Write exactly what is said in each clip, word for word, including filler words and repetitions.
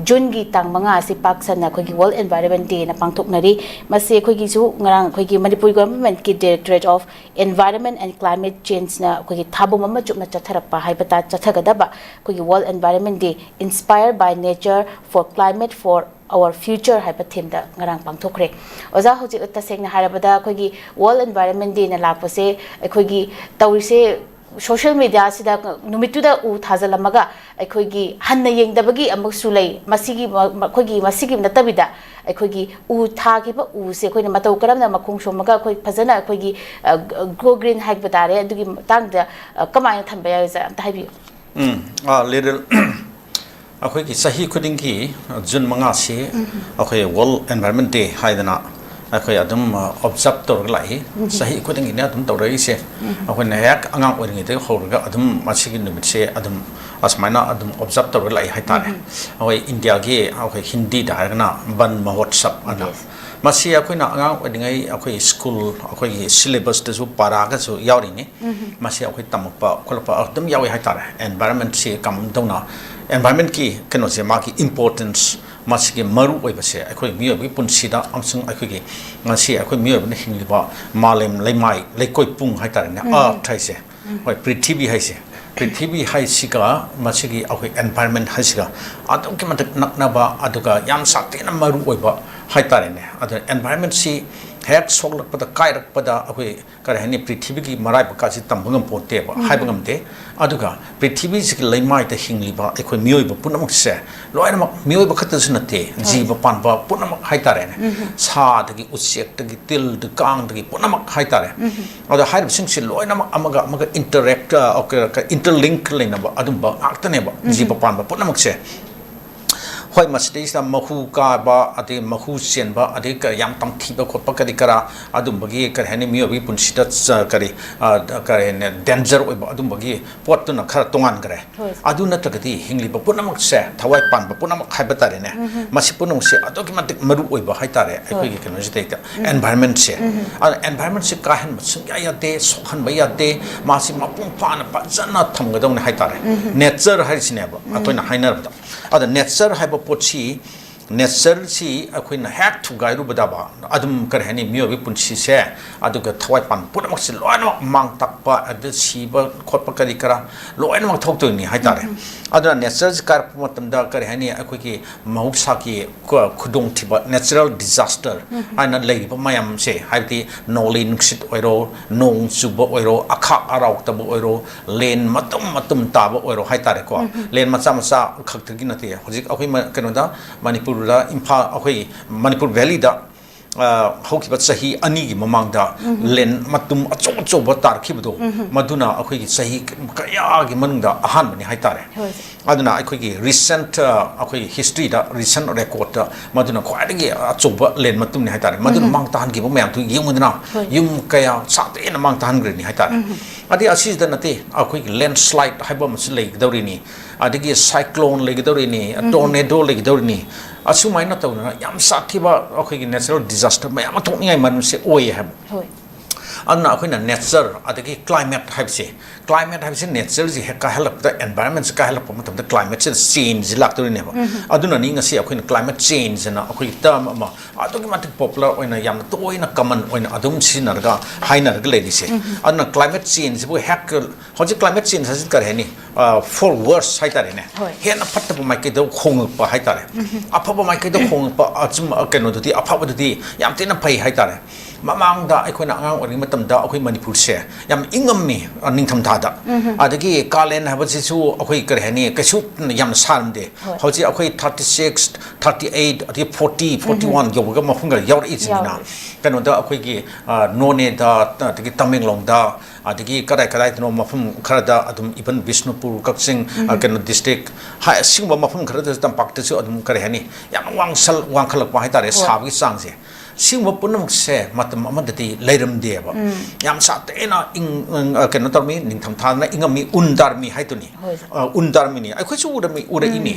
ꯖꯨꯟꯒꯤ ꯇꯥꯡ ꯃꯉꯥ ꯑꯁꯤ ꯄꯥꯛ ꯁꯟꯅ ꯑꯩꯈꯣꯏꯒꯤ World Environment Day ꯅ ꯄꯥꯡꯊꯣꯛꯅꯔꯤ꯫ ꯃꯁꯤ ꯑꯩꯈꯣꯏꯒꯤꯁꯨ ꯉꯔꯥꯡ ꯑꯩꯈꯣꯏꯒꯤ ꯃꯅꯤꯄꯨꯔ Government ꯀꯤ Directorate of Environment and Climate Change ꯅ ꯑꯩꯈꯣꯏꯒꯤ ꯊꯥꯕꯨꯝ ꯑꯃ ꯆꯨꯞꯅ ꯆꯠꯊꯔꯛꯄ ꯍꯥꯏꯕ ꯇꯥ-, ꯆꯠꯊꯒꯗꯕ ꯑꯩꯈꯣꯏꯒꯤ World Environment Day, Inspired by Nature for Climate for Our Future ꯍꯥꯏꯕ theme ꯗ ꯉꯔꯥꯡ ꯄꯥꯡꯊꯣꯛꯈ꯭ꯔꯦ꯫ ꯑꯣꯖꯥ, ꯍꯧꯖꯤꯛ ꯇꯁꯦꯡꯅ ꯍꯥꯏꯔꯕꯗ ꯑꯩꯈꯣꯏꯒꯤ World Environment Day ꯅ ꯂꯥꯛꯄꯁꯦ ꯑꯩꯈꯣꯏꯒꯤ ꯇꯧꯔꯤꯁꯦ social media ꯁꯤꯗ ꯅꯨꯃꯤꯠꯇꯨꯗ ꯎ ꯊꯥꯖꯤꯜꯂꯝꯃꯒ ꯑꯩꯈꯣꯏꯒꯤ ꯍꯟꯅ ꯌꯦꯡꯗꯕꯒꯤ ꯑꯃꯨꯛꯁꯨ ꯂꯩ꯫ ꯃꯁꯤꯒꯤ ꯃ-, ꯃꯈꯣꯏꯒꯤ ꯃꯁꯤꯒꯤ ꯅꯠꯇꯕꯤꯗ ꯑꯩꯈꯣꯏꯒꯤ ꯎ ꯊꯥꯈꯤꯕ ꯎꯁꯦ ꯑꯩꯈꯣꯏꯅ ꯃꯇꯧ ꯀꯔꯝꯅ ꯃꯈꯣꯡ ꯁꯣꯝꯃꯒ ꯑꯩꯈꯣꯏ ꯐꯖꯅ ꯑꯩꯈꯣꯏꯒꯤ, ꯑ, ꯒ-, grow green ꯍꯥꯏꯕ ꯇꯥꯔꯦ, ꯑꯗꯨꯒꯤ ꯃꯇꯥꯡꯗ, ꯑ, ꯀꯃꯥꯏꯅ ꯊꯝꯕ ꯌꯥꯏ, ꯑꯣꯖꯥ? ꯑꯝꯇ ꯍꯥꯏꯕꯤꯌꯨ꯫ ꯎꯝ, ꯑꯥ, ꯂꯤꯔꯦꯜ, ꯑꯩꯈꯣꯏꯒꯤ ꯆꯍꯤ ꯈꯨꯗꯤꯡꯒꯤ ꯖꯨꯟ ꯃꯉꯥꯁꯤ ꯑꯩꯈꯣꯏ World Environment Day ꯍꯥꯏꯗꯅ ꯑꯩꯈꯣꯏ ꯑꯗꯨꯝ, ꯑ, observe ꯇꯧꯔꯒ ꯂꯥꯛꯏ꯫ ꯆꯍꯤ ꯈꯨꯗꯤꯡꯒꯤꯅꯦ ꯑꯗꯨꯝ ꯇꯧꯔꯛꯏꯁꯦ꯫ ꯑꯩꯈꯣꯏꯅ ꯍꯦꯛ ꯑꯉꯥꯡ ꯑꯣꯏꯔꯤꯉꯩꯗꯒꯤ ꯍꯧꯔꯒ ꯑꯗꯨꯝ ꯃꯁꯤꯒꯤ ꯅꯨꯃꯤꯠꯁꯦ ꯑꯗꯨꯝ ꯑꯁꯨꯃꯥꯏꯅ ꯑꯗꯨꯝ observe ꯇꯧꯔꯒ ꯂꯥꯛꯏ ꯍꯥꯏꯇꯥꯔꯦ꯫ ꯑꯩꯈꯣꯏ ꯏꯟꯗꯤꯌꯥꯒꯤ ꯑꯩꯈꯣꯏ ꯍꯤꯟꯗꯤꯗ ꯍꯥꯏꯔꯒꯅ ꯕꯟ ꯃꯍꯣꯠꯁꯕ ꯑꯅ꯫ ꯃꯁꯤ ꯑꯩꯈꯣꯏꯅ ꯑꯉꯥꯡ ꯑꯣꯏꯔꯤꯉꯩ ꯑꯩꯈꯣꯏ ꯁ꯭ꯀꯨꯜ, ꯑꯩꯈꯣꯏꯒꯤ syllabus ꯇꯁꯨ ꯄꯥꯔꯥꯒꯁꯨ ꯌꯥꯎꯔꯤꯅꯤ꯫ ꯃꯁꯤ ꯑꯩꯈꯣꯏ ꯇꯝꯃꯛꯄ ꯈꯣꯠꯂꯛꯄ ꯑꯗꯨꯝ ꯌꯥꯎꯏ ꯍꯥꯏꯇꯥꯔꯦ꯫ Environment ꯁꯤ ꯀꯝꯗꯧꯅ, environment ꯀꯤ ꯀꯩꯅꯣꯁꯦ, ꯃꯥꯒꯤ importance, ꯃꯁꯤꯒꯤ ꯃꯔꯨ ꯑꯣꯏꯕꯁꯦ ꯑꯩꯈꯣꯏ ꯃꯤꯑꯣꯏꯕꯒꯤ ꯄꯨꯟꯁꯤꯗ ꯑꯃꯁꯨꯡ ꯑꯩꯈꯣꯏꯒꯤ ꯉꯁꯤ ꯑꯩꯈꯣꯏ ꯃꯤꯑꯣꯏꯕꯅ ꯍꯤꯡꯂꯤꯕ ꯃꯥꯂꯦꯝ ꯂꯩꯃꯥꯏ ꯂꯩꯀꯣꯏ ꯄꯨꯡ ꯍꯥꯏꯇꯥꯔꯦꯅꯦ, earth ꯍꯥꯏꯁꯦ, ꯍꯣꯏ, ꯄ꯭ꯔꯤꯊꯤꯕꯤ ꯍꯥꯏꯁꯦ, ꯄ꯭ꯔꯤꯊꯤꯕꯤ ꯍꯥꯏꯁꯤꯒ ꯃꯁꯤꯒꯤ ꯑꯩꯈꯣꯏ environment ꯍꯥꯏꯁꯤꯒ ꯑꯗꯨꯛꯀꯤ ꯃꯇꯤꯛ ꯅꯛꯅꯕ, ꯑꯗꯨꯒ ꯌꯥꯝ ꯁꯥꯊꯤꯅ ꯃꯔꯨ ꯑꯣꯏꯕ ꯍꯥꯏꯇꯥꯔꯦꯅꯦ꯫ ꯑꯗꯨꯅ environment ꯁꯤ ꯍꯦꯛ ꯁꯣꯛꯂꯛꯄꯗ, ꯀꯥꯏꯔꯛꯄꯗ ꯑꯩꯈꯣꯏ ꯀꯔꯤ ꯍꯥꯏꯅꯤ, ꯄ꯭ꯔꯤꯊꯤꯕꯤꯒꯤ ꯃꯔꯥꯏꯕꯛꯀꯥꯁꯤ ꯇꯝꯕ ꯉꯝꯄꯣꯟꯇꯦꯕ, ꯍꯥꯏꯕ ꯉꯝꯗꯦ꯫ ꯑꯗꯨꯒ ꯄ꯭ꯔꯤꯊꯤꯕꯤꯁꯤꯒꯤ ꯂꯩꯃꯥꯏꯗ ꯍꯤꯡꯂꯤꯕ ꯑꯩꯈꯣꯏ ꯃꯤꯑꯣꯏꯕ ꯄꯨꯝꯅꯃꯛꯁꯦ, ꯂꯣꯏꯅꯃꯛ ꯃꯤꯑꯣꯏꯕ ꯈꯛꯇꯁꯨ ꯅꯠꯇꯦ, ꯖꯤꯕ ꯄꯥꯟꯕ ꯄꯨꯝꯅꯃꯛ ꯍꯥꯏꯇꯥꯔꯦꯅꯦ, ꯁꯥꯗꯒꯤ, ꯎꯆꯦꯛꯇꯒꯤ, ꯇꯤꯜꯗ, ꯀꯥꯡꯗꯒꯤ ꯄꯨꯝꯅꯃꯛ ꯍꯥꯏꯇꯥꯔꯦ꯫ ꯑꯗꯣ ꯍꯥꯏꯔꯤꯕꯁꯤꯡꯁꯦ ꯂꯣꯏꯅꯃꯛ ꯑꯃꯒ ꯑꯃꯒ interact, ꯑ, ꯀ-, ꯀ-, interlink ꯂꯩꯅꯕ ꯑꯗꯨꯝꯕ ꯉꯥꯛꯇꯅꯦꯕ, ꯖꯤꯕ ꯄꯥꯟꯕ ꯄꯨꯝꯅꯃꯛꯁꯦ꯫ ꯍꯣꯏ, ꯃꯁꯤꯗꯩꯁꯤꯗ ꯃꯍꯨ ꯀꯥꯕ, ꯑꯗꯩ ꯃꯍꯨ ꯆꯦꯟꯕ, ꯑꯗꯩ ꯀ-, ꯌꯥꯝ ꯇꯝꯊꯤꯕ ꯈꯣꯠꯄ ꯀꯔꯤ ꯀꯔꯥ, ꯑꯗꯨꯝꯕꯒꯤ ꯀꯔꯤ ꯍꯥꯏꯅꯤ, ꯃꯤꯑꯣꯏꯕꯒꯤ ꯄꯨꯟꯁꯤꯗ ꯆ-, ꯀꯔꯤ, ꯑ, ꯀꯔꯤ ꯍꯥꯏꯅꯤ, danger ꯑꯣꯏꯕ ꯑꯗꯨꯝꯕꯒꯤ ꯄꯣꯠꯇꯨꯅ ꯈꯔ ꯇꯣꯉꯥꯟꯈ꯭ꯔꯦ꯫ ꯍꯣꯏ꯫ ꯑꯗꯨ ꯅꯠꯇ꯭ꯔꯒꯗꯤ ꯍꯤꯡꯂꯤꯕ ꯄꯨꯝꯅꯃꯛꯁꯦ, ꯊꯋꯥꯏ ꯄꯥꯟꯕ ꯄꯨꯝꯅꯃꯛ ꯍꯥꯏꯕ ꯇꯥꯔꯦꯅꯦ, ꯃꯁꯤ ꯄꯨꯝꯅꯃꯛꯁꯦ ꯑꯗꯨꯛꯀꯤ ꯃꯇꯤꯛ ꯃꯔꯨ ꯑꯣꯏꯕ ꯍꯥꯏꯇꯥꯔꯦ ꯑꯩꯈꯣꯏꯒꯤ ꯀꯩꯅꯣꯁꯤꯗꯩꯗ, environment ꯁꯦ꯫ ꯑꯗꯨꯅ environment ꯁꯦ ꯀꯥꯏꯍꯟꯕ ꯁꯨꯡꯌꯥ ꯌꯥꯗꯦ, ꯁꯣꯛꯍꯟꯕ ꯌꯥꯗꯦ, ꯃꯥꯁꯤ ꯃꯄꯨꯡ ꯐꯥꯅ ꯐꯖꯅ ꯊꯝꯒꯗꯧꯅꯦ ꯍꯥꯏꯇꯥꯔꯦ꯫ Nature ꯍꯥꯏꯔꯤꯁꯤꯅꯦꯕ ꯑꯩꯈꯣꯏꯅ ꯍꯥꯏꯅꯔꯕꯗ꯫ ꯑꯗ ꯅꯦꯆꯔ ꯍꯥꯏꯕ ꯄꯣꯠꯁꯤ, ꯅꯦꯆꯔꯁꯤ ꯑꯩꯈꯣꯏꯅ ꯍꯦꯛ ꯊꯨꯒꯥꯏꯔꯨꯕꯗꯕ ꯑꯗꯨꯝ, ꯀꯔꯤ ꯍꯥꯏꯅꯤ, ꯃꯤꯑꯣꯏꯕꯒꯤ ꯄꯨꯟꯁꯤꯁꯦ, ꯑꯗꯨꯒ ꯊꯋꯥꯏ ꯄꯥꯟ ꯄꯨꯝꯅꯃꯛꯁꯦ ꯂꯣꯏꯅꯃꯛ ꯃꯥꯡ ꯇꯥꯛꯄ, ꯑꯗ ꯁꯤꯕ ꯈꯣꯠꯄ ꯀꯔꯤ ꯀꯔꯥ ꯂꯣꯏꯅꯃꯛ ꯊꯣꯛꯇꯣꯏꯅꯤ ꯍꯥꯏꯇꯥꯔꯦ꯫ ꯑꯗꯨꯅ ꯅꯦꯆꯔꯁꯤ ꯀꯥꯏꯔꯛꯄ ꯃꯇꯝꯗ, ꯀꯔꯤ ꯍꯥꯏꯅꯤ, ꯑꯩꯈꯣꯏꯒꯤ ꯃꯍꯧꯁꯥꯒꯤ ꯈꯨ-, ꯈꯨꯗꯣꯡꯊꯤꯕ, natural disaster ꯍꯥꯏꯅ ꯂꯩꯔꯤꯕ ꯃꯌꯥꯝꯁꯦ, ꯍꯥꯏꯕꯗꯤ ꯅꯣꯡꯂꯩ ꯅꯨꯡꯁꯤꯠ ꯑꯣꯏꯔꯣ, ꯅꯣꯡ ꯆꯨꯕ ꯑꯣꯏꯔꯣ, ꯑꯈꯥꯛ ꯑꯔꯥꯎ ꯇꯧꯕ ꯑꯣꯏꯔꯣ, ꯂꯦꯟ ꯃꯇꯨꯝ ꯃꯇꯨꯝ ꯇꯥꯕ ꯑꯣꯏꯔꯣ ꯍꯥꯏꯇꯥꯔꯦꯀꯣ꯫ ꯂꯦꯟ ꯃꯆꯥ ꯃꯆꯥ ꯈꯛꯇꯒꯤ ꯅꯠꯇꯦ, ꯍꯧꯖꯤꯛ ꯑꯩꯈꯣꯏ ꯃ-, ꯀꯩꯅꯣꯗ, ꯃꯅꯤꯄꯨꯔꯗ, ꯏꯝꯐꯥꯜ, ꯑꯩꯈꯣꯏ ꯃꯅꯤꯄꯨꯔ ꯚꯦꯂꯤꯗ, ꯑ, ꯍꯧꯈꯤꯕ ꯆꯍꯤ ꯑꯅꯤꯒꯤ ꯃꯃꯥꯡꯗ ꯂꯦꯟ ꯃꯇꯨꯝ ꯑꯆꯧ ꯑꯆꯧꯕ ꯇꯥꯔꯛꯈꯤꯕꯗꯣ, ꯃꯗꯨꯅ ꯑꯩꯈꯣꯏꯒꯤ ꯆꯍꯤ ꯀꯌꯥꯒꯤ ꯃꯅꯨꯡꯗ ꯑꯍꯥꯟꯕꯅꯤ ꯍꯥꯏꯇꯥꯔꯦ꯫ ꯍꯣꯏ꯫ ꯑꯗꯨꯅ ꯑꯩꯈꯣꯏꯒꯤ recent, ꯑ, ꯑꯩꯈꯣꯏꯒꯤ historyꯗ, recent recordꯇ ꯃꯗꯨꯅ ꯈ꯭ꯋꯥꯏꯗꯒꯤ ꯑꯆꯧꯕ ꯂꯦꯟ ꯃꯇꯨꯝꯅꯤ ꯍꯥꯏꯇꯥꯔꯦ꯫ ꯃꯗꯨꯅ ꯃꯥꯡ ꯇꯥꯍꯟꯈꯤꯕ ꯃꯌꯥꯝꯗꯨ ꯌꯦꯡꯉꯨꯗꯅ, ꯍꯣꯏ꯫ ꯌꯨꯝ ꯀꯌꯥ ꯁꯥꯊꯤꯅ ꯃꯥꯡ ꯇꯥꯍꯟꯈ꯭ꯔꯤꯅꯤ ꯍꯥꯏꯇꯥꯔꯦ꯫ ꯑꯗꯩ ꯑꯁꯤꯗ ꯅꯠꯇꯦ, ꯑꯩꯈꯣꯏꯒꯤ landslide ꯍꯥꯏꯕ ꯑꯃꯁꯨ ꯂꯩꯒꯗꯧꯔꯤꯅꯤ, ꯑꯗꯒꯤ cyclone ꯂꯩꯒꯗꯧꯔꯤꯅꯤ, tornado ꯂꯩꯒꯗꯧꯔꯤꯅꯤ꯫ ꯑꯁꯨꯃꯥꯏꯅ ꯇꯧꯗꯅ ꯌꯥꯝ ꯁꯥꯊꯤꯕ ꯑꯩꯈꯣꯏꯒꯤ natural disaster ꯃꯌꯥꯝ ꯑꯃ ꯊꯣꯛꯅꯤꯡꯉꯥꯏ ꯃꯔꯝꯁꯦ ꯑꯣꯏꯌꯦ ꯍꯥꯏꯕ꯫ ꯍꯣꯏ꯫ ꯑꯗꯨꯅ ꯑꯩꯈꯣꯏꯅ ꯅꯦꯆꯔ ꯑꯗꯒꯤ ꯀ꯭ꯂꯥꯏꯃꯦꯠ ꯍꯥꯏꯕꯁꯦ, ꯀ꯭ꯂꯥꯏꯃꯦꯠ ꯍꯥꯏꯕꯁꯤ ꯅꯦꯆꯔꯁꯤ ꯍꯦꯛ ꯀꯥꯏꯍꯜꯂꯛꯄꯗ, environmentꯁꯤ ꯀꯥꯏꯍꯜꯂꯛꯄ ꯃꯇꯝꯗ climate changeꯁꯤ ꯂꯥꯛꯇꯣꯏꯅꯦꯕ꯫ ꯑꯗꯨꯅꯅꯤ ꯉꯁꯤ ꯑꯩꯈꯣꯏꯅ climate changeꯑꯅ ꯑꯩꯈꯣꯏꯒꯤ term ꯑꯃ ꯑꯗꯨꯛꯀꯤ ꯃꯇꯤꯛ popular ꯑꯣꯏꯅ, ꯌꯥꯝꯅ ꯇꯣꯏꯅ common ꯑꯣꯏꯅ ꯑꯗꯨꯝ ꯁꯤꯖꯤꯟꯅꯔꯒ, ꯍꯥꯏꯅꯔꯒ ꯂꯩꯔꯤꯁꯦ꯫ ꯑꯗꯨꯅ climate changeꯁꯤꯕꯨ ꯍꯦꯛ, ꯍꯧꯖꯤꯛ climate change ꯍꯥꯏꯁꯤ ꯀꯔꯤ ꯍꯥꯏꯅꯤ? ꯑ, for worse ꯍꯥꯏꯇꯥꯔꯦꯅꯦ꯫ ꯍꯣꯏ꯫ ꯍꯦꯟꯅ ꯐꯠꯇꯕ ꯃꯥꯏꯀꯩꯗ ꯍꯣꯡꯉꯛꯄ ꯍꯥꯏꯇꯥꯔꯦ꯫ ꯑꯐꯕ ꯃꯥꯏꯀꯩꯗ ꯍꯣꯡꯉꯛꯄ, ꯑꯆꯨꯝ-, ꯑ, ꯀꯩꯅꯣꯗꯨꯗꯤ, ꯑꯐꯕꯗꯨꯗꯤ ꯌꯥꯝ ꯊꯤꯅ ꯐꯩ ꯍꯥꯏꯇꯥꯔꯦ꯫ ꯃꯃꯥꯡꯗ ꯑꯩꯈꯣꯏꯅ ꯑꯉꯥꯡ ꯑꯣꯏꯔꯤꯉꯩ ꯃꯇꯝꯗ ꯑꯩꯈꯣꯏ ꯃꯅꯤꯄꯨꯔꯁꯦ ꯌꯥꯝ ꯏꯪꯉꯝꯃꯤ, ꯑ, ꯅꯤꯡꯊꯝꯊꯥꯗ꯫ ꯑꯗꯒꯤ ꯀꯥꯂꯦꯟ ꯍꯥꯏꯕꯁꯤꯁꯨ ꯑꯩꯈꯣꯏ, ꯀꯔꯤ ꯍꯥꯏꯅꯤ, ꯀꯩꯁꯨ ꯌꯥꯝꯅ ꯁꯥꯔꯝꯗꯦ꯫ ꯍꯣꯏ꯫ ꯍꯧꯖꯤꯛ ꯑꯩꯈꯣꯏ thirty six, thirty eight, ꯑꯗꯒꯤ forty, forty one ꯌꯧꯕꯒ ꯃꯐꯝ ꯈꯔ ꯌꯥꯎꯔꯛꯏꯁꯤꯅꯤꯅ꯫ ꯌꯥꯎꯔꯛꯏ꯫ ꯀꯩꯅꯣꯗ ꯑꯩꯈꯣꯏꯒꯤ, ꯑ, ꯅꯣꯅꯦꯗ, ꯑꯗꯒꯤ ꯇꯃꯦꯡꯂꯣꯡꯗ, ꯑꯗꯒꯤ ꯀꯗꯥꯏ ꯀꯗꯥꯏꯗꯅꯣ ꯃꯐꯝ ꯈꯔꯗ ꯑꯗꯨꯝ, even ꯕꯤꯁꯅꯨꯄꯨꯔ, ꯀꯛꯆꯤꯡ, ꯑ, ꯀꯩꯅꯣ district, ꯍꯥꯏ, ꯑꯁꯤꯒꯨꯝꯕ ꯃꯐꯝ ꯈꯔꯗꯁꯨ, ꯇꯝꯄꯥꯛꯇꯁꯨ ꯑꯗꯨꯝ, ꯀꯔꯤ ꯍꯥꯏꯅꯤ, ꯌꯥꯝꯅ ꯋꯥꯡꯁꯜ-, ꯋꯥꯡꯈꯠꯂꯛꯄ ꯍꯥꯏꯇꯥꯔꯦ, ꯍꯣꯏ꯫ ꯁꯥꯕꯒꯤ ꯆꯥꯡꯁꯦ꯫ ꯁꯤꯒꯨꯝꯕ ꯄꯨꯝꯅꯃꯛꯁꯦ ꯃꯇꯝ ꯑꯃꯗꯗꯤ ꯂꯩꯔꯝꯗꯦꯕ꯫ ꯌꯥꯝ ꯁꯥꯊꯤꯅ ꯏꯪ, ꯏꯪ, ꯑ, ꯀꯩꯅꯣ ꯇꯧꯔꯝꯃꯤ, ꯅꯤꯡꯊꯝꯊꯥꯅ ꯏꯪꯉꯝꯃꯤ, ꯎꯟ ꯇꯥꯔꯝꯃꯤ ꯍꯥꯏꯗꯨꯅꯤ꯫ ꯍꯣꯏ, ꯁꯥꯔ꯫ ꯑ, ꯎꯟ ꯇꯥꯔꯝꯃꯤꯅꯤ, ꯑꯩꯈꯣꯏꯁꯨ ꯎꯔꯝꯃꯤ, ꯎꯔꯛꯏꯅꯤ꯫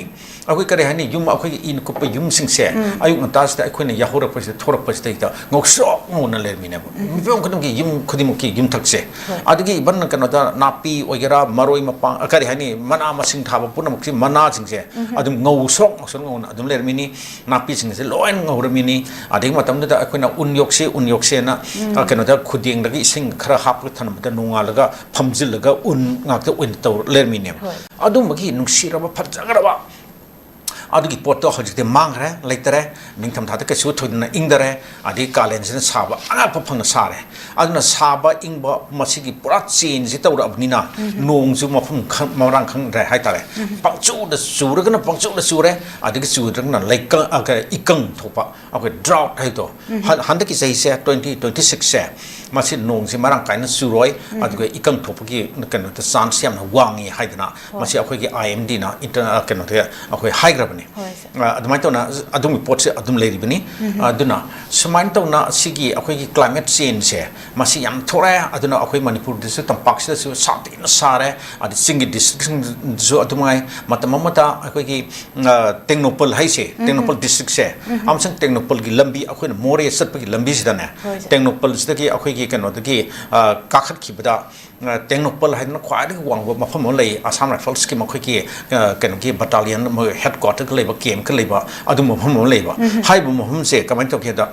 ꯑꯩꯈꯣꯏ ꯀꯔꯤ ꯍꯥꯏꯅꯤ, ꯌꯨꯝ, ꯑꯩꯈꯣꯏꯒꯤ ꯏꯅ ꯀꯨꯞꯄ ꯌꯨꯝꯁꯤꯡꯁꯦ ꯑꯌꯨꯛ ꯉꯟꯇꯥꯁꯤꯗ ꯑꯩꯈꯣꯏꯅ ꯌꯥꯍꯧꯔꯛꯄꯁꯤꯗ, ꯊꯣꯔꯛꯄꯁꯤꯗꯩꯗ ꯉꯧꯁꯣꯛ ꯉꯧꯅ ꯂꯩꯔꯝꯃꯤꯅꯦꯕ꯫ ꯃꯤꯄꯨꯝ ꯈꯨꯗꯤꯡꯃꯛꯀꯤ ꯌꯨꯝ ꯈꯨꯗꯤꯡꯃꯛꯀꯤ ꯌꯨꯝꯊꯛꯁꯦ꯫ ꯍꯣꯏ꯫ ꯑꯗꯒꯤ ꯏꯚꯟ ꯀꯩꯅꯣꯗ ꯅꯥꯄꯤ ꯑꯣꯏꯒꯦꯔꯥ, ꯃꯔꯣꯏ ꯃꯄꯥꯡ, ꯑ, ꯀꯔꯤ ꯍꯥꯏꯅꯤ, ꯃꯅꯥ ꯃꯁꯤꯡ ꯊꯥꯕ ꯄꯨꯝꯅꯃꯛꯁꯤ, ꯃꯅꯥꯁꯤꯡꯁꯦ ꯑꯗꯨꯝ ꯉꯧꯁꯣꯛ ꯉꯧꯁꯣꯛ ꯉꯧꯅ ꯑꯗꯨꯝ ꯂꯩꯔꯝꯃꯤꯅꯤ꯫ ꯅꯥꯄꯤꯁꯤꯡꯁꯦ ꯂꯣꯏꯅ ꯉꯧꯔꯝꯃꯤꯅꯤ꯫ ꯑꯗꯒꯤ ꯃꯇꯝꯗꯨꯗ ꯑꯩꯈꯣꯏꯅ ꯎꯟ ꯌꯣꯛꯁꯤ, ꯎꯟ ꯌꯣꯛꯁꯦꯅ, ꯑ, ꯀꯩꯅꯣꯗ ꯈꯨꯗꯦꯡꯗꯒꯤ ꯏꯁꯤꯡ ꯈꯔ ꯍꯥꯞꯄꯒ ꯊꯝꯕꯗ ꯅꯣꯡꯉꯥꯜꯂꯒ ꯐꯝꯖꯤꯜꯂꯒ ꯎꯟ ꯉꯥꯛꯇ ꯑꯣꯏꯅ ꯇꯧꯔ ꯂꯩꯔꯝꯃꯤꯅꯦꯕ꯫ ꯍꯣꯏ꯫ ꯑꯗꯨꯝꯕꯒꯤ ꯅꯨꯡꯁꯤꯔꯕ, ꯐꯖꯈ꯭ꯔꯕ ꯑꯗꯨꯒꯤ ꯄꯣꯠꯇꯣ ꯍꯧꯖꯤꯛꯇꯤ ꯃꯥꯡꯈ꯭ꯔꯦ, ꯂꯩꯇꯔꯦ꯫ ꯅꯤꯡꯊꯝꯊꯥꯗ ꯀꯩꯁꯨ ꯊꯣꯏꯗꯣꯛꯅ ꯏꯪꯗꯔꯦ, ꯑꯗꯒꯤ ꯀꯥꯂꯦꯟꯁꯤꯅ ꯁꯥꯕ ꯑꯉꯛꯄ ꯐꯪꯅ ꯁꯥꯔꯦ꯫ ꯑꯗꯨꯅ ꯁꯥꯕ ꯏꯪꯕ ꯃꯁꯤꯒꯤ ꯄꯨꯔꯥ ꯆꯦꯟꯖꯁꯤ ꯇꯧꯔꯛꯑꯕꯅꯤꯅ ꯅꯣꯡꯁꯨ ꯃꯐꯝ ꯈꯪ-, ꯃꯔꯥꯡ ꯈꯪꯗ꯭ꯔꯦ ꯍꯥꯏꯇꯥꯔꯦ꯫ ꯄꯪꯆꯨꯗ ꯆꯨꯔꯒꯅ ꯄꯪꯆꯨꯗ ꯆꯨꯔꯦ, ꯑꯗꯒꯤ ꯆꯨꯗ꯭ꯔꯒꯅ ꯂꯩꯀꯪ-, ꯑ, ꯀ-, ꯏꯀꯪ ꯊꯣꯛꯄ, ꯑꯩꯈꯣꯏ ꯗ꯭ꯔꯥꯎꯠ ꯍꯥꯏꯗꯣ꯫ ꯍꯟ-, ꯍꯟꯗꯛꯀꯤ ꯆꯍꯤꯁꯦ, ꯇ꯭ꯋꯦꯟꯇꯤ ꯇ꯭ꯋꯦꯟꯇꯤ ꯁꯤꯛꯁꯁꯦ, ꯃꯁꯤ ꯅꯣꯡꯁꯤ ꯃꯔꯥꯡ ꯀꯥꯏꯅ ꯆꯨꯔꯣꯏ, ꯑꯗꯨꯒ ꯏꯀꯪ ꯊꯣꯛꯄꯒꯤ ꯀꯩꯅꯣꯗ ꯆꯥꯟꯁ ꯌꯥꯝꯅ ꯋꯥꯡꯉꯤ ꯍꯥꯏꯗꯅ ꯃꯁꯤ ꯑꯩꯈꯣꯏꯒꯤ ꯑꯥꯏ ꯑꯦꯝ ꯗꯤꯅ ꯏꯟꯇꯔ-, ꯑ, ꯀꯩꯅꯣꯗ ꯑꯩꯈꯣꯏ ꯍꯥꯏꯈ꯭ꯔꯕꯅꯤ꯫ ꯍꯣꯏ, ꯁꯥꯔ꯫ ꯑ, ꯑꯗꯨꯃꯥꯏꯅ ꯇꯧꯅ ꯑꯗꯨꯒꯤ ꯄꯣꯠꯁꯦ ꯑꯗꯨꯝ ꯂꯩꯔꯤꯕꯅꯤ꯫ ꯑꯗꯨꯅ ꯁꯨꯃꯥꯏꯅ ꯇꯧꯅ ꯁꯤꯒꯤ ꯑꯩꯈꯣꯏꯒꯤ ꯀ꯭ꯂꯥꯏꯃꯦꯠ ꯆꯦꯟꯖꯁꯦ ꯃꯁꯤ ꯌꯥꯝ ꯊꯣꯛꯂꯛꯑꯦ꯫ ꯑꯗꯨꯅ ꯑꯩꯈꯣꯏ ꯃꯅꯤꯄꯨꯔꯗꯁꯨ, ꯇꯝꯄꯥꯛꯁꯤꯗꯁꯨ ꯁꯥꯊꯤꯅ ꯁꯥꯔꯦ꯫ ꯑꯗꯩ ꯆꯤꯡꯒꯤ ꯗꯤꯁꯇ꯭ꯔꯤꯛꯁꯤꯡꯗꯁꯨ ꯑꯗꯨꯃꯥꯏ꯫ ꯃꯇꯝ ꯑꯃꯗ ꯑꯩꯈꯣꯏꯒꯤ, ꯑ, ꯇꯦꯡꯅꯧꯄꯜ ꯍꯥꯏꯁꯦ, ꯇꯦꯡꯅꯧꯄꯜ ꯗꯤꯁꯇ꯭ꯔꯤꯛꯁꯦ, ꯑꯃꯁꯨꯡ ꯇꯦꯡꯅꯧꯄꯜꯒꯤ ꯂꯝꯕꯤ, ꯑꯩꯈꯣꯏꯅ ꯃꯣꯔꯦ ꯆꯠꯄꯒꯤ ꯂꯝꯕꯤꯁꯤꯗꯅꯦ, ꯍꯣꯏ, ꯁꯥꯔ꯫ ꯇꯦꯡꯅꯧꯄꯜꯁꯤꯗꯒꯤ ꯑꯩꯈꯣꯏꯒꯤ ꯀꯩꯅꯣꯗꯒꯤ, ꯑ, ꯀꯥꯈꯠꯈꯤꯕꯗ, ꯑ, ꯇꯦꯡꯅꯧꯄꯜ ꯍꯥꯏꯗꯅ ꯈ꯭ꯋꯥꯏꯗꯒꯤ ꯋꯥꯡꯕ ꯃꯐꯝ ꯑꯃ ꯂꯩ, ꯑꯁꯥꯝ ꯔꯥꯏꯐꯜꯁꯀꯤ ꯃꯈꯣꯏꯒꯤ, ꯑ, ꯀꯩꯅꯣꯒꯤ ꯕꯠꯇꯥꯂꯤꯌꯟ, ꯃꯣꯏ ꯍꯦꯗ ꯀ꯭ꯋꯥꯇꯔꯒ ꯂꯩꯕ, ꯀꯦꯝꯞꯀ ꯂꯩꯕ, ꯑꯗꯨꯝꯕ ꯃꯐꯝ ꯑꯃ ꯂꯩꯕ꯫ ꯍꯥꯏꯔꯤꯕ ꯃꯐꯝꯁꯦ ꯀꯃꯥꯏꯅ ꯇꯧꯒꯦꯗ,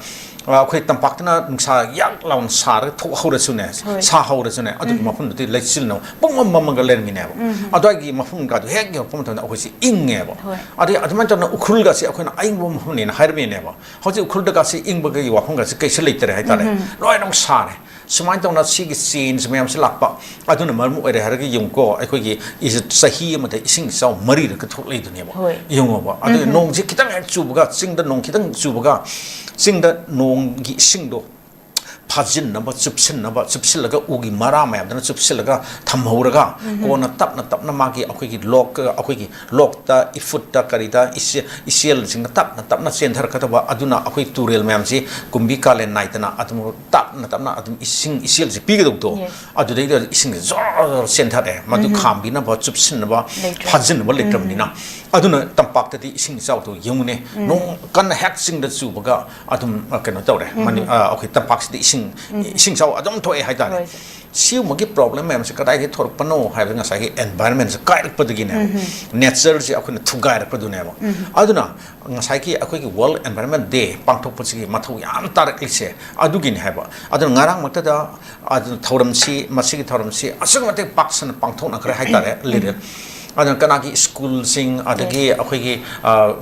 ꯑ, ꯑꯩꯈꯣꯏ ꯇꯝꯄꯥꯛꯇꯅ ꯅꯨꯡꯁꯥ ꯌꯥꯛ ꯂꯥꯎꯅ ꯁꯥꯔꯒ ꯊꯣꯛꯍꯧꯔꯁꯨꯅꯦ, ꯍꯣꯏ꯫ ꯁꯥꯍꯧꯔꯁꯨꯅꯦ, ꯑꯗꯨꯒꯤ ꯃꯐꯝꯗꯨꯗꯤ ꯂꯩꯆꯤꯜꯅ ꯄꯨꯡꯃꯝ ꯃꯝꯃꯒ ꯂꯩꯔꯝꯃꯤꯅꯦꯕ꯫ ꯑꯗꯨꯋꯥꯏꯒꯤ ꯃꯐꯝꯒꯗꯣ ꯍꯦꯛ ꯌꯧꯔꯛꯄ ꯃꯇꯝꯗ ꯑꯩꯈꯣꯏꯁꯤ ꯏꯪꯉꯦꯕ꯫ ꯍꯣꯏ꯫ ꯑꯗꯩ ꯑꯗꯨꯃꯥꯏꯅ ꯇꯧꯗꯅ ꯎꯈ꯭ꯔꯨꯜꯒꯁꯦ ꯑꯩꯈꯣꯏꯅ ꯑꯏꯪꯕ ꯃꯐꯝꯅꯦꯅ ꯍꯥꯏꯔꯝꯃꯤꯅꯦꯕ꯫ ꯍꯧꯖꯤꯛ ꯎꯈ꯭ꯔꯨꯜꯗꯒꯁꯦ ꯏꯪꯕꯒꯤ ꯋꯥꯐꯝꯒꯁꯦ ꯀꯩꯁꯨ ꯂꯩꯇꯔꯦ ꯍꯥꯏꯇꯥꯔꯦ꯫ ꯂꯣꯏꯅꯃꯛ ꯁꯥꯔꯦ꯫ ꯁꯨꯃꯥꯏꯅ ꯇꯧꯅ ꯁꯤꯒꯤ ꯆꯦꯟꯖ ꯃꯌꯥꯝꯁꯦ ꯂꯥꯛꯄ ꯑꯗꯨꯅ ꯃꯔꯝ ꯑꯣꯏꯔꯦ ꯍꯥꯏꯔꯒ ꯌꯦꯡꯉꯨꯀꯣ, ꯑꯩꯈꯣꯏꯒꯤ ꯏꯁ-, ꯆꯍꯤ ꯑꯃꯗ ꯏꯁꯤꯡ ꯏꯆꯥꯎ ꯃꯔꯤꯔꯛꯀ ꯊꯣꯛꯂꯛꯏꯗꯨꯅꯦꯕ꯫ ꯍꯣꯏ꯫ ꯌꯦꯡꯉꯣꯕ, ꯑꯗꯨ ꯅꯣꯡꯁꯦ ꯈꯤꯇꯪ ꯍꯦꯛ ꯆꯨꯕꯒ, ꯆꯤꯡꯗ ꯅꯣꯡ ꯈꯤꯇꯪ ꯆꯨꯕꯒ, ꯆꯤꯡꯗ ꯅꯣꯡꯒꯤ ꯏꯁꯤꯡꯗꯣ ꯐꯥꯖꯤꯟꯅꯕ, ꯆꯨꯞꯁꯤꯟꯅꯕ, ꯆꯨꯞꯁꯤꯜꯂꯒ ꯎꯒꯤ ꯃꯔꯥ ꯃꯌꯥꯝꯗꯨꯅ ꯆꯨꯞꯁꯤꯜꯂꯒ ꯊꯝꯍꯧꯔꯒ, ꯀꯣꯟꯅ ꯇꯞꯅ ꯇꯞꯅ ꯃꯥꯒꯤ ꯑꯩꯈꯣꯏꯒꯤ ꯂꯣꯛ, ꯑꯩꯈꯣꯏꯒꯤ ꯂꯣꯛꯇ, ꯏꯐꯨꯠꯇ, ꯀꯔꯤꯗ, ꯏꯆꯦ-, ꯏꯆꯦꯜꯁꯤꯡꯅ ꯇꯞꯅ ꯇꯞꯅ ꯆꯦꯟꯊꯔꯛꯀꯗꯕ, ꯑꯗꯨꯅ ꯑꯩꯈꯣꯏ ꯇꯨꯔꯦꯜ ꯃꯌꯥꯝꯁꯤ ꯀꯨꯝꯕꯤ ꯀꯥꯂꯦꯟ ꯅꯥꯏꯗꯅ ꯑꯗꯨꯝ ꯇꯞꯅ ꯇꯞꯅ ꯑꯗꯨꯝ ꯏꯁꯤꯡ ꯏꯆꯦꯜꯁꯤ ꯄꯤꯒꯗꯧꯕꯗꯣ, Yes. ꯑꯗꯨꯗꯩꯗ ꯏꯁꯤꯡꯁꯦ ꯖꯣꯔ ꯖꯣꯔ ꯆꯦꯟꯊꯔꯛꯑꯦ꯫ ꯃꯗꯨ ꯎꯝ꯫ ꯈꯥꯝꯕꯤꯅꯕ, ꯆꯨꯞꯁꯤꯟꯅꯕ, ꯂꯩꯇ꯭ꯔꯦ꯫ ꯐꯥꯖꯤꯟꯅꯕ ꯎꯝ꯫ ꯂꯩꯇ꯭ꯔꯕꯅꯤꯅ꯫ ꯑꯗꯨꯅ ꯇꯝꯄꯥꯛꯇꯗꯤ ꯏꯁꯤꯡ ꯏꯆꯥꯎꯗꯣ ꯌꯦꯡꯉꯨꯅꯦ꯫ ꯎꯝ꯫ ꯅꯣꯡ ꯀꯟꯅ ꯍꯦꯛ ꯆꯤꯡꯗ ꯆꯨꯕꯒ ꯑꯗꯨꯝ, ꯑ, ꯀꯩꯅꯣ ꯇꯧꯔꯦ꯫ ꯎꯝ꯫ ꯃꯅꯤ-, ꯑ, ꯑꯩꯈꯣꯏ ꯇꯝꯄꯥꯛꯁꯤꯗ ꯏꯁꯤꯡ, ꯎꯝ꯫ ꯏꯁꯤꯡ ꯏꯆꯥꯎ ꯑꯗꯨꯝ ꯊꯣꯛꯑꯦ ꯍꯥꯏꯇꯥꯔꯦ꯫ ꯍꯣꯏ꯫ ꯁꯤꯒꯨꯝꯕꯒꯤ problem ꯃꯌꯥꯝꯁꯦ ꯀꯗꯥꯏꯗꯒꯤ ꯊꯣꯔꯛꯄꯅꯣ ꯍꯥꯏꯕꯗ ꯉꯁꯥꯏꯒꯤ environment ꯁꯦ ꯀꯥꯏꯔꯛꯄꯗꯒꯤꯅꯦꯕ꯫ ꯎꯝ꯫ Nature ꯁꯦ ꯑꯩꯈꯣꯏꯅ ꯊꯨꯒꯥꯏꯔꯛꯄꯗꯨꯅꯦꯕ꯫ ꯎꯝ꯫ ꯑꯗꯨꯅ ꯉꯁꯥꯏꯒꯤ ꯑꯩꯈꯣꯏꯒꯤ World Environment Day ꯄꯥꯡꯊꯣꯛꯄꯁꯤꯒꯤ ꯃꯊꯧ ꯌꯥꯝ ꯇꯥꯔꯛꯂꯤꯁꯦ ꯑꯗꯨꯒꯤꯅꯤ ꯍꯥꯏꯕ꯫ ꯑꯗꯨꯅ ꯉꯔꯥꯡꯃꯛꯇꯗ ꯑꯗꯨꯅ ꯊꯧꯔꯝꯁꯤ, ꯃꯁꯤꯒꯤ ꯊꯧꯔꯝꯁꯤ ꯑꯁꯨꯛꯀꯤ ꯃꯇꯤꯛ ꯄꯥꯛ ꯁꯟꯅ ꯄꯥꯡꯊꯣꯛꯅꯈ꯭ꯔꯦ ꯍꯥꯏꯇꯥꯔꯦ, ꯎꯝ꯫ ꯂꯤꯔꯦ꯫ ꯑꯗꯨꯅ ꯀꯅꯥꯒꯤ school ꯁꯤꯡ, ꯑꯗꯒꯤ Yes. ꯑꯩꯈꯣꯏꯒꯤ, ꯑ,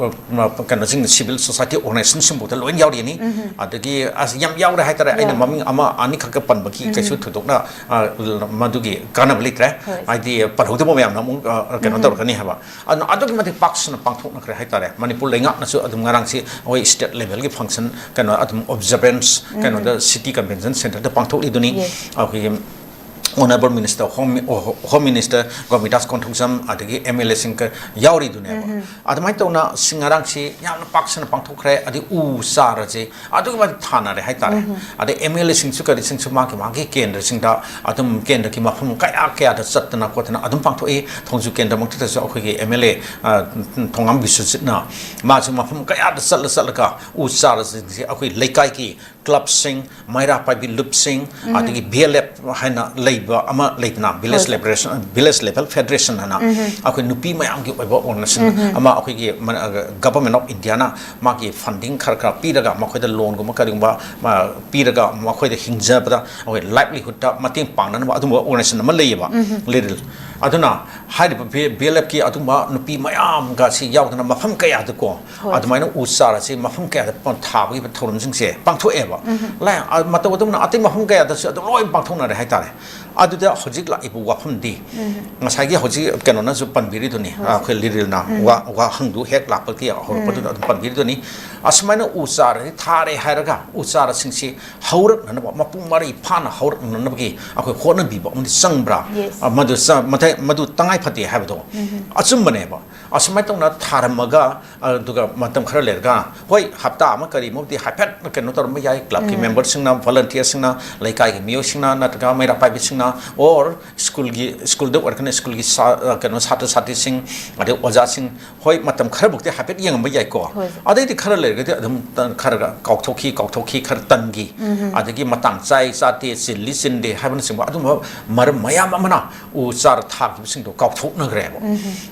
ꯀꯩꯅꯣꯁꯤꯡ, civil society organization ꯁꯤꯡꯐꯥꯎꯗ ꯂꯣꯏꯅ ꯌꯥꯎꯔꯤꯅꯤ꯫ ꯎꯝ꯫ ꯑꯗꯒꯤ ꯑꯁ ꯌꯥꯝ ꯌꯥꯎꯔꯦ ꯍꯥꯏꯇꯥꯔꯦ, ꯑꯩꯅ ꯌꯥꯎꯔꯦ꯫ ꯃꯃꯤꯡ ꯑꯃ ꯑꯅꯤꯈꯛꯀ ꯄꯟꯕꯒꯤ ꯎꯝ꯫ ꯀꯩꯁꯨ ꯊꯣꯏꯗꯣꯛꯅ, ꯑ, ꯃꯗꯨꯒꯤ ꯀꯥꯟꯅꯕ ꯂꯩꯇ꯭ꯔꯦ꯫ ꯍꯣꯏ꯫ ꯍꯥꯏꯗꯤ ꯄꯜꯍꯧꯗꯕ ꯃꯌꯥꯝꯅ ꯑꯃꯨꯛ, ꯑ, ꯀꯩꯅꯣ ꯎꯝ꯫ ꯇꯧꯔꯛꯀꯅꯤ ꯍꯥꯏꯕ꯫ ꯑꯗꯨꯅ ꯑꯗꯨꯛꯀꯤ ꯃꯇꯤꯛ ꯄꯥꯛ ꯁꯟꯅ ꯄꯥꯡꯊꯣꯛꯅꯈ꯭ꯔꯦ ꯍꯥꯏꯇꯥꯔꯦ꯫ ꯃꯅꯤꯄꯨꯔ ꯂꯩꯉꯥꯛꯅꯁꯨ ꯑꯗꯨꯝ ꯉꯔꯥꯡꯁꯤ ꯑꯩꯈꯣꯏ state level ꯒꯤ function ꯀꯩꯅꯣ ꯑꯗꯨꯝ observance ꯎꯝ꯫ ꯀꯩꯅꯣꯗ City Convention Centre ꯗ ꯄꯥꯡꯊꯣꯛꯂꯤꯗꯨꯅꯤ꯫ Yes꯫ ꯑꯩꯈꯣꯏꯒꯤ Honourable Minister, Home, Home Minister ꯒꯣꯃꯤꯗꯥꯁ Konthoujam, ꯑꯗꯒꯤ M L A ꯁꯤꯡ ꯀ-, ꯌꯥꯎꯔꯤꯗꯨꯅꯦꯕ꯫ ꯎꯝ꯫ ꯑꯗꯨꯃꯥꯏꯅ ꯇꯧꯅ ꯁꯤ ꯉꯔꯥꯡꯁꯤ ꯌꯥꯝꯅ ꯄꯥꯛ ꯁꯟꯅ ꯄꯥꯡꯊꯣꯛꯈ꯭ꯔꯦ꯫ ꯑꯗꯩ ꯎ ꯆꯥꯔꯁꯦ ꯑꯗꯨꯛꯀꯤ ꯃꯇꯤꯛ ꯊꯥꯅꯔꯦ ꯍꯥꯏꯇꯥꯔꯦ꯫ ꯎꯝ꯫ ꯑꯗꯩ M L A ꯁꯤꯡꯁꯨ ꯀꯔꯤꯁꯤꯡꯁꯨ ꯃꯥꯒꯤ ꯃꯥꯒꯤ ꯀꯦꯟꯗ꯭ꯔꯁꯤꯡꯗ ꯑꯗꯨꯝ ꯀꯦꯟꯗ꯭ꯔꯒꯤ ꯃꯐꯝ ꯀꯌꯥ ꯀꯌꯥꯗ ꯆꯠꯇꯅ ꯈꯣꯠꯇꯅ ꯑꯗꯨꯝ ꯄꯥꯡꯊꯣꯛꯏ꯫ ꯊꯣꯡꯖꯨ ꯀꯦꯟꯗ꯭ꯔꯃꯛꯇꯗꯁꯨ ꯑꯩꯈꯣꯏꯒꯤ M L A, ꯑ, ꯊꯣꯉꯥꯝ ꯕꯤꯁ꯭ꯋꯖꯤꯠꯅ ꯃꯥꯁꯨ ꯃꯐꯝ ꯀꯌꯥꯗ ꯆꯠꯂ ꯆꯠꯂꯒ ꯎ ꯆꯥꯔꯁꯤꯡꯁꯦ ꯑꯩꯈꯣꯏ ꯂꯩꯀꯥꯏꯒꯤ club ꯁꯤꯡ, ꯃꯩꯔꯥ ꯄꯥꯏꯕꯤ ꯂꯨꯞꯁꯤꯡ, ꯎꯝ꯫ ꯑꯗꯒꯤ B L F ꯍꯥꯏꯅ ꯂꯩꯕ ꯑꯃ ꯂꯩꯗꯅ, Village ꯍꯣꯏ꯫ Liberation, Village Level Federation ꯍꯥꯏꯅ ꯎꯝ꯫ ꯑꯩꯈꯣꯏ ꯅꯨꯄꯤ ꯃꯌꯥꯝꯒꯤ ꯑꯣꯏꯕ organization ꯎꯝ꯫ ꯑꯃ ꯑꯩꯈꯣꯏꯒꯤ ꯃ-, ꯑ, Government of India ꯅ ꯃꯥꯒꯤ funding ꯈꯔ ꯈꯔ ꯄꯤꯔꯒ ꯃꯈꯣꯏꯗ loan ꯒꯨꯝꯕ ꯀꯔꯤꯒꯨꯝꯕ, ꯑ, ꯄꯤꯔꯒ ꯃꯈꯣꯏꯗ ꯍꯤꯡꯖꯕꯗ ꯑꯩꯈꯣꯏ livelihood ꯇ ꯃꯇꯦꯡ ꯄꯥꯡꯅꯅꯕ ꯑꯗꯨꯝꯕ organization ꯑꯃ ꯂꯩꯌꯦꯕ, ꯎꯝ꯫ ꯂꯤꯔꯤꯜ꯫ ꯑꯗꯨꯅ ꯍꯥꯏꯔꯤꯕ ꯕꯤ-, B L F ꯀꯤ ꯑꯗꯨꯒꯨꯝꯕ ꯅꯨꯄꯤ ꯃꯌꯥꯝꯒꯁꯤ ꯌꯥꯎꯗꯅ ꯃꯐꯝ ꯀꯌꯥꯗꯀꯣ ꯍꯣꯏ꯫ ꯑꯗꯨꯃꯥꯏꯅ ꯎ ꯆꯥꯔꯁꯤ ꯃꯐꯝ ꯀꯌꯥꯗ ꯄ-, ꯊꯥꯕꯒꯤ ꯊꯧꯔꯝꯁꯤꯡꯁꯦ ꯄꯥꯡꯊꯣꯛꯑꯦꯕ꯫ ꯎꯝ꯫ ꯂꯥꯏ-, ꯑ, ꯃꯇꯧ ꯑꯗꯨꯝꯅ ꯑꯇꯩ ꯃꯐꯝ ꯀꯌꯥꯗꯁꯨ ꯑꯗꯨꯝ ꯂꯣꯏ ꯄꯥꯡꯊꯣꯛꯅꯔꯦ ꯍꯥꯏꯇꯥꯔꯦ꯫ ꯑꯗꯨꯗ ꯍꯧꯖꯤꯛ ꯂꯥꯛꯏꯕ ꯋꯥꯐꯝꯗꯤ, ꯉꯁꯥꯏꯒꯤ ꯍꯧꯖꯤꯛ ꯀꯩꯅꯣꯅꯁꯨ ꯄꯟꯕꯤꯔꯤꯗꯨꯅꯤ, ꯑꯩꯈꯣꯏ ꯂꯤꯔꯤꯜꯅ ꯋꯥ-, ꯋꯥꯍꯪꯗꯨ ꯍꯦꯛ ꯂꯥꯛꯄꯒꯤ ꯍꯧꯔꯛꯄꯗꯨꯗ ꯑꯗꯨꯝ ꯄꯟꯕꯤꯔꯤꯗꯨꯅꯤ꯫ ꯑꯁꯨꯃꯥꯏꯅ ꯎ ꯆꯥꯔꯗꯤ ꯊꯥꯔꯦ ꯍꯥꯏꯔꯒ ꯎ ꯆꯥꯔꯁꯤꯡꯁꯤ ꯍꯧꯔꯛꯅꯅꯕ, ꯃꯄꯨꯡ ꯃꯔꯩ ꯐꯥꯅ ꯍꯧꯔꯛꯅꯅꯕꯒꯤ ꯑꯩꯈꯣꯏ ꯍꯣꯠꯅꯕꯤꯕ ꯑꯃꯗꯤ ꯆꯪꯕ꯭ꯔꯥ? Yes. ꯑ, ꯃꯗꯨ ꯆ-, ꯃꯊ-, ꯃꯗꯨ ꯇꯉꯥꯏ ꯐꯗꯦ ꯍꯥꯏꯕꯗꯣ ꯑꯆꯨꯝꯕꯅꯦꯕ꯫ ꯑꯁꯨꯃꯥꯏꯅ ꯇꯧꯅ ꯊꯥꯔꯝꯃꯒ, ꯑꯗꯨꯒ ꯃꯇꯝ ꯈꯔ ꯂꯩꯔꯒ, ꯍꯣꯏ, ꯍꯞꯇꯥ ꯑꯃ ꯀꯔꯤ ꯑꯃꯕꯨꯗꯤ ꯍꯥꯏꯐꯦꯠ ꯀꯩꯅꯣ ꯇꯧꯔꯝꯕ ꯌꯥꯏ, club ꯀꯤ member ꯁꯤꯡꯅ, volunteer ꯁꯤꯡꯅ, ꯂꯩꯀꯥꯏꯒꯤ ꯃꯤꯑꯣꯏꯁꯤꯡꯅ, ꯅꯠꯇ꯭ꯔꯒ ꯃꯩꯔꯥ ꯄꯥꯏꯕꯤꯁꯤꯡꯅ, or school ꯒꯤ, school ꯗ ꯑꯣꯏꯔꯒꯅ school ꯒꯤ ꯁꯥ-, ꯑ, ꯀꯩꯅꯣ, ꯁꯥꯇ꯭ꯔ ꯁꯥꯇ꯭ꯔꯤꯁꯤꯡ, ꯑꯗꯩ ꯑꯣꯖꯥꯁꯤꯡ, ꯍꯣꯏ, ꯃꯇꯝ ꯈꯔꯕꯨꯛꯇꯤ ꯍꯥꯏꯐꯦꯠ ꯌꯦꯡꯉꯝꯕ ꯌꯥꯏꯀꯣ꯫ ꯍꯣꯏ꯫ ꯑꯗꯩꯗꯤ ꯈꯔ ꯂꯩꯔꯒꯗꯤ ꯑꯗꯨꯝ ꯈꯔ ꯀꯥꯎꯊꯣꯛꯈꯤ, ꯀꯥꯎꯊꯣꯛꯈꯤ, ꯈꯔ ꯇꯟꯈꯤ꯫ ꯑꯗꯒꯤ ꯃꯇꯥꯡ ꯆꯥꯏ ꯆꯥꯗꯦ, ꯆꯤꯜꯂꯤ ꯆꯤꯟꯗꯦ ꯍꯥꯏꯕꯅꯆꯤꯡꯕ ꯑꯗꯨꯝꯕ ꯃꯔꯝ ꯃꯌꯥꯝ ꯑꯃꯅ ꯎ ꯆꯥꯔ ꯊꯥꯈꯤꯕꯁꯤꯡꯗꯣ ꯀꯥꯎꯊꯣꯛꯅꯈ꯭ꯔꯦꯕ꯫